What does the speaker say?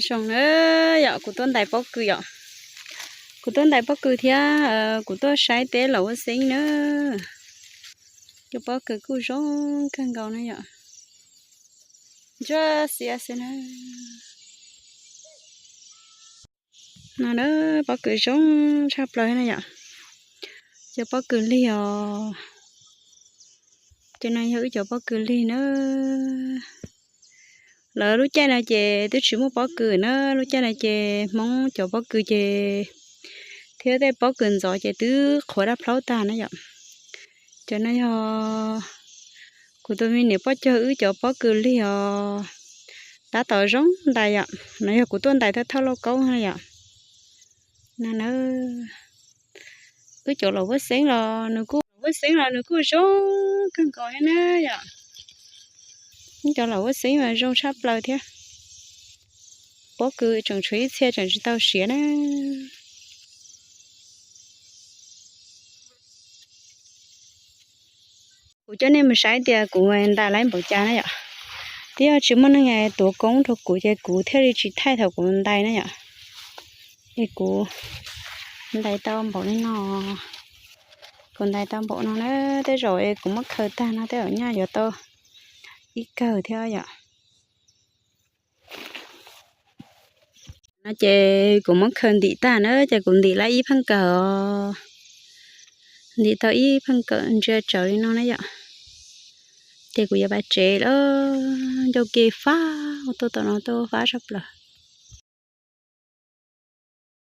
Zoo na yom, kuv tuaj ntais pob kws yom. Kuv tuaj ntais pob kws thiab kuv tuaj saib teb laus huab xeeb na. Cov pob kws kuj zoo kawg nkaus na yom. Ntsuab xiab xwb na. No na, pob kws zoo tshaj plaws na yom. Cov pob kws lig os. Cov no yog wb cov pob kws lig na. Lawv lub caij no ces twb tsis muaj pob kws na, lub caij no ces Hmoob cov pob kws ces thiab tej pob kws ntxov ces twb qhuav dab plaub tag na yom. Cov no yog kuv tus me niam poj cog wb cov pob kws lig os. Tab tom zoo ntais yom, no yog kuv tuaj ntais thawj thawj lauj kaub na yom. No na, wb cov laus huab xeeb los nws kuj, laus huab xeeb los nws kuj zoo kawg nkaus thiab na yom. Wb cov laus huab xeeb mas zoo tshaj plaws thiab. Pob kws tseem tshuav ib txhia tseem tsis tau siav na. Kuv coj nej mus saib tias kuv ntais laib npaum cas na yom. Twb yog tsis muaj neeg tuav koob rau kuv ces kuv thiaj li tsis thaij thaum kuv ntais na yom. Es kuv ntais tau npaum li no, kuv ntais tau npaum no na, tej zaum es kuv muab khaws tag no tej zaum nyaj yuav tau ib kawm thiab yom. No ces kuv muab khaws ntim tag na ces kuv ntim laib ib pheej kawm os. Ntim tau ib pheej kawm ntsia tsawv li no na yom. Ces kuv yuav pais tsev lawm, ncauj ke fab, tuaj tom no tuaj fab tshaj plaws.